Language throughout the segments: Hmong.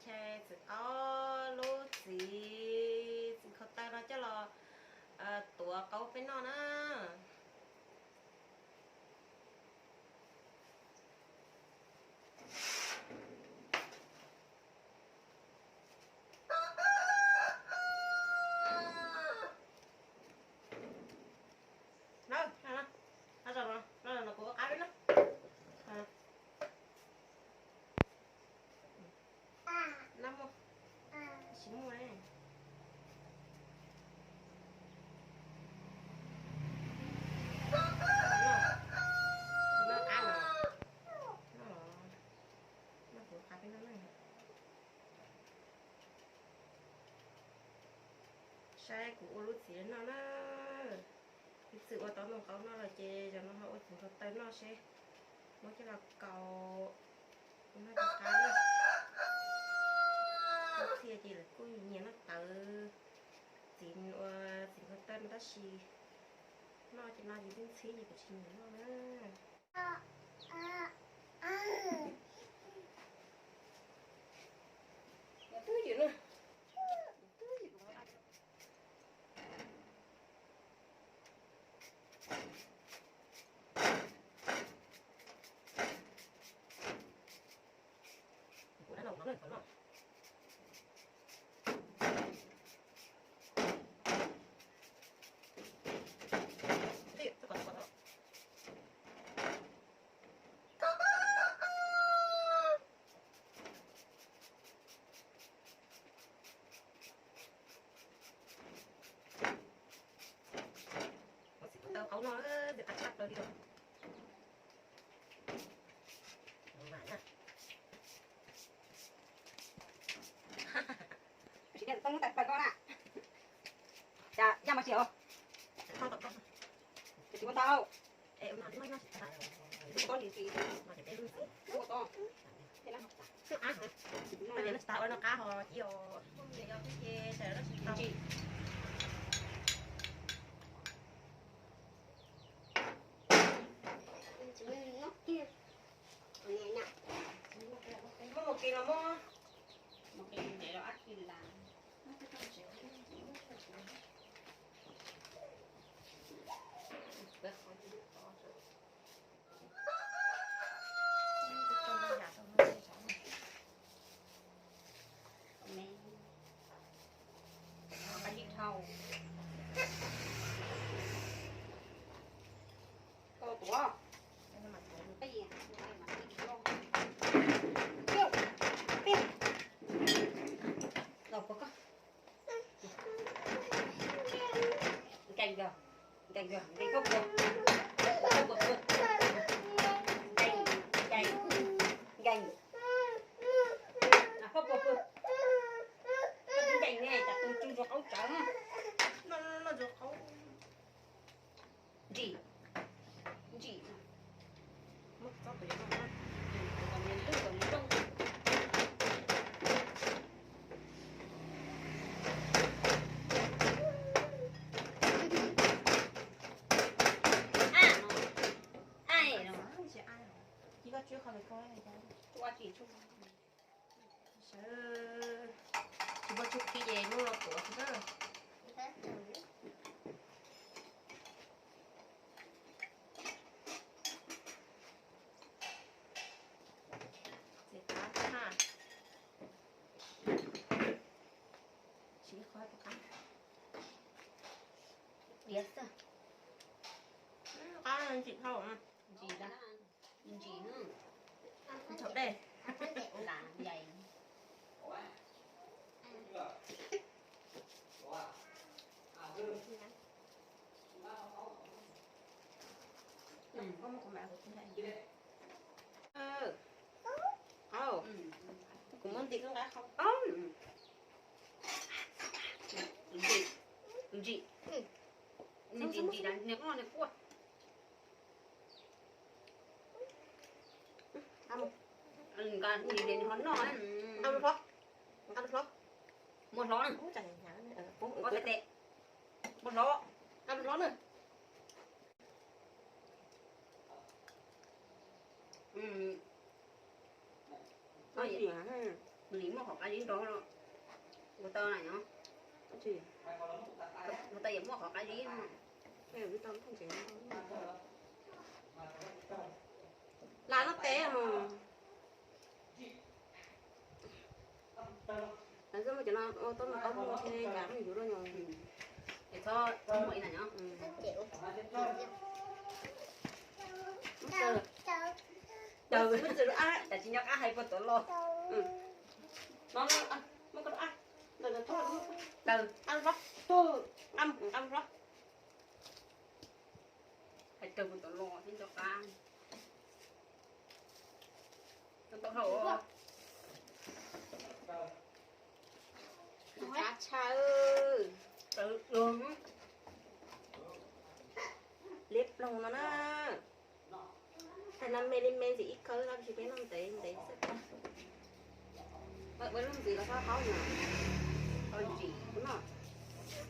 Ces txiv qaub lub txiv, txiv khaus taw no coj los tuav qaub peb noj na. Saib kuv ua lub txiv noj na. Ib txwm ua tau nplooj qaub noj lawm ces zaum no ho ua txiv khaus taw noj seb. Muab coj los kaus, noj cov qab na. Ib txhia ces lawv kuj nyiam noj tawv, txiv ua txiv khaus taw no tab sis noj ces no ces twb ntxhib ces kuv tsis nyiam noj na. Txiv khaus taw qaub no, qab tshaj plaws li os. Tsis tau muab tawm plaws ko na. Cas yaj mas tsis os. Tsis ua tau. Ua tau. Ua tau. Ua tau. Muab mus kis los muab, mus kis los ab kis las. Nkees yog, nkees yog, nkees koj puas, koj puas tuag, nkees, nkees, nkees, koj puas tuag, nkees ne, cas tus tsw ntsuag qaub tsawv, ntsim, ntsim. Sawv, tsis muaj txuj khib ces muab los tuav xwb na. Txiv qab na. Siv qhov tus qab. Diav xwb. Qab ntsim dhau. Ntsim da. Ntsim. Thaum dej. Lam yais. Kuv muab ntim koj nqa qhov, ntsim, ntsim, ntsim, ntsim, niag qoj niag quaj. Nqa, nqa hlo, nqa hlo, muab hlo na, muab hlo, nqa hlo na. Nws muaj qhov qab zib nrog no, ua tau na nyob, ua tau yam muaj qhov qab zib no. Las no tes mos. Lawv xwb mas cov no ua tau no qab muag thiab cas yuav luaj nyos. Txhob muaj ib na nyob. Tsis nyob qab hais puag tuav los. Hais raws puag tuav los thiab nco qab. Qab tshaj. Liab ploog no na. Tag no me li me ntxim ib kawg, tab sis peb noj ntev ntev xwb. Ua lub ntxiv los txhob qaub na.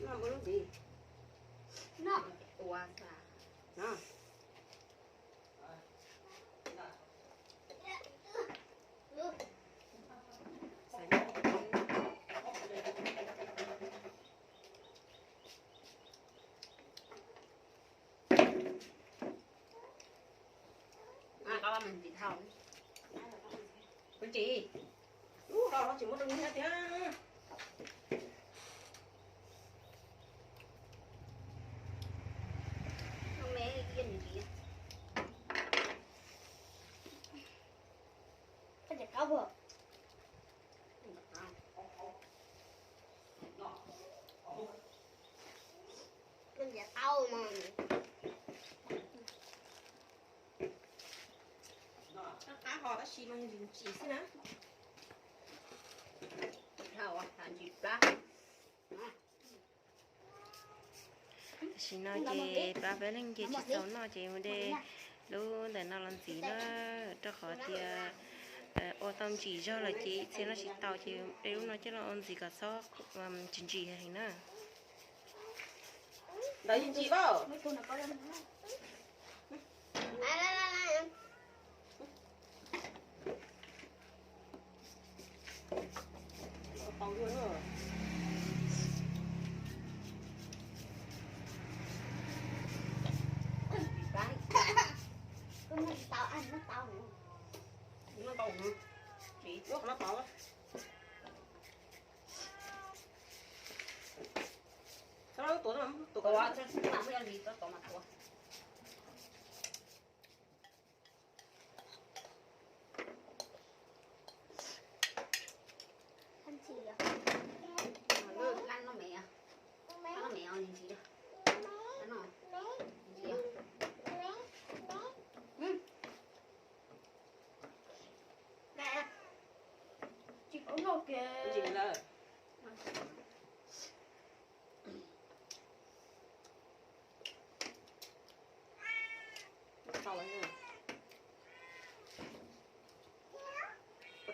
Noj ua lub ntxiv. Noj ua no. Koj ntxiv dhau. Kuv tsis, lub no tsis muaj rau nyiaj tiag. Me ntxiv. Koj ncaim qaub puas? Koj ncaim qaub mas. Qab ho tab sis mas ntsim ntsim xwb na. Dhau, ntsim plab. Tam sim no ces pab peb leeg ces tsis txaus noj ces mus de lub ntawm no los ntxiv na, rau qhov tias ua tau ntsim zog lawm ces txhia noj tsis tau ces de lub no coj los ua ntxiv kom txhob ntsim ntsim heev na. Ntawd yeej ntsim os. Ua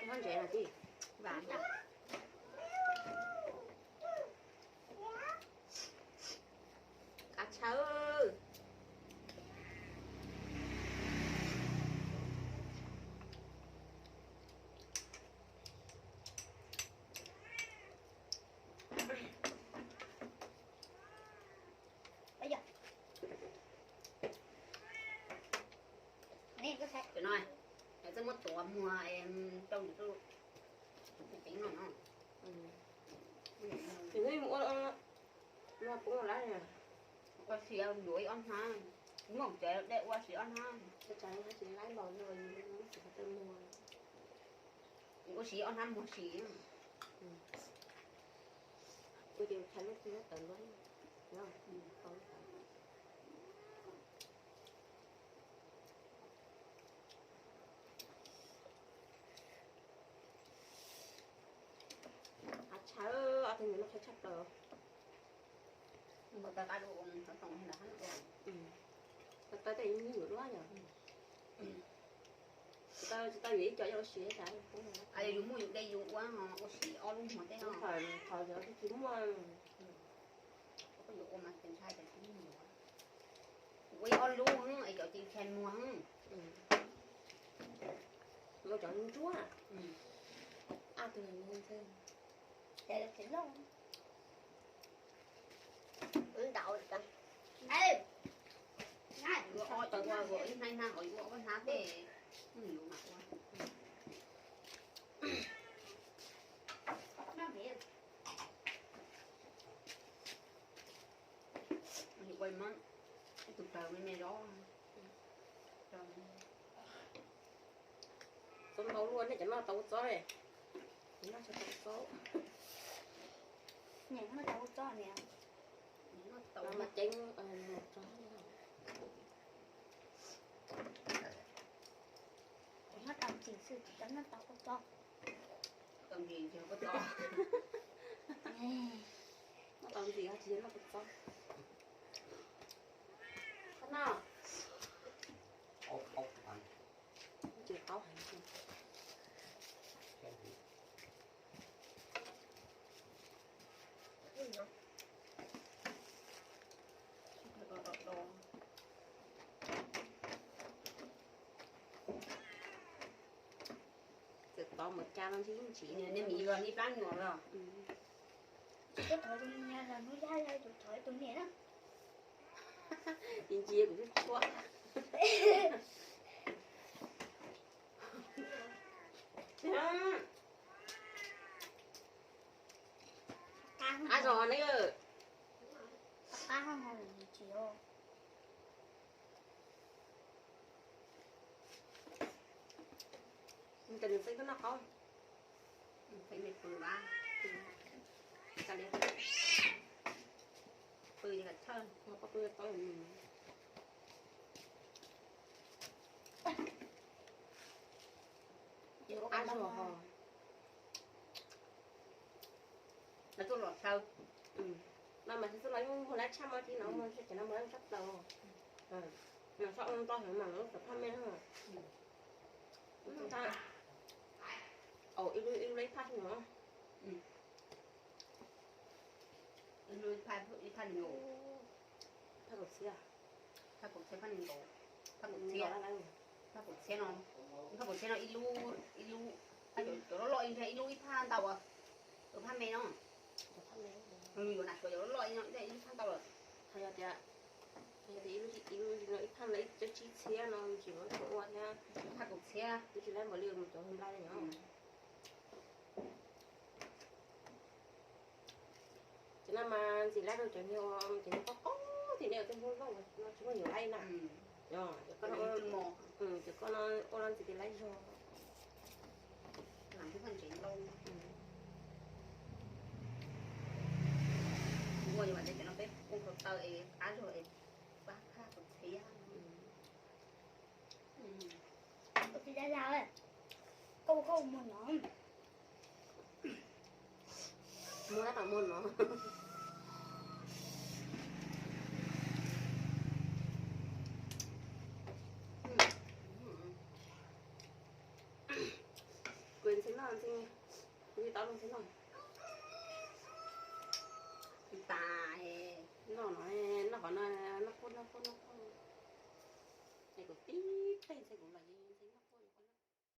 rau ntsev no tij. Vam ntag. Qab tshaj. Cov no, lawv twb muab tuav muag rau tus tsev no no. Ua si yuav ib ob hnab, muaj cov dej ua si ob hnab. Ua si ob hnab muag si. Qab tshaj, ob tug ntawm no qab tshaj plaws. Tau tej yeej nyuaj duab yom. Tsis tau yuav ib co ua si tas. Yus muaj yus dej yus ua, ua si ob lub muag tej no. Thaum yus tsis muaj, kuv ua ob lub es cov tsis ntshai muag. Ua cov ntsuab, a Tus ntawd ntau, ib hnab ib hnab ho yuav ua hnab tej, yuav mas ua. Ua ib tug plaws me me los. Txob ntau luaj, nej cov noj tau ua txob ne? Noj tau ua txob. Noj tau ua ceeb. Noj tau ntxim xwb, tsis tau noj tau ua txob. Noj tau ntxim, tsis noj tau ua txob. Koj noj. Tsis tau heev. Txawm tov mus cas los ntshe yeej ntshiv. Nej miv los ib plab nyuam los. Tsis tau thov tus niam los hnub yaj yaj tus thov tus niam na. Ntsia kuv tshuab. Qab zog ne. Ces nws xeeb koj noj qaub, xeeb me pw, pw, pw qab zog ho. Lawv tuaj los xyaw. No mas xyov xwb los yeej muaj lab tshaj mov thiab no, muaj cov no muaj lab tshaj plaws. Mas txhob ua ntau heev mas lawv cov phaj me. Ib lub ib lub ib phaj no. Ib lub ib phaj, ib phaj nees nkaum. Phaj kaum txhiab, phaj kaum txhiab, phaj nees nkaum, phaj kaum txhiab, phaj kaum txhiab no, phaj kaum txhiab no ib lub, ib lub, cov loj loj ib lub ib phaj ntau as. Phaj me no, yuav nas suav cov loj loj ib lub ib phaj ntau lawm. Hais tias, hais tias ib lub, ib lub no ib phaj lawv cov tsib txhiab no tsis muaj ua thiab. Phaj kaum txhiab twb tsis laib npaum li mus cov nplai no. Cov no mas ntxim lab rau cov niag, cov niag qaub qaub tiag, niag tej Hmoob Lauj no tsis muaj nyuam laib na. Cov koj no, cov koj no ua los ntxim tias laib zog. Ua mas cov no peb ua khaus taw es qab zog es pab phaj kaum txhiab. Koj, koj mus no. Muab tab tom muag no. Kuv ntxim noj ntxim, kuv tsis tau ntxim noj. Tas, noj no, noj qhov no, noj qub noj qub noj qub. Es kuv tib pliag ntxim kuv los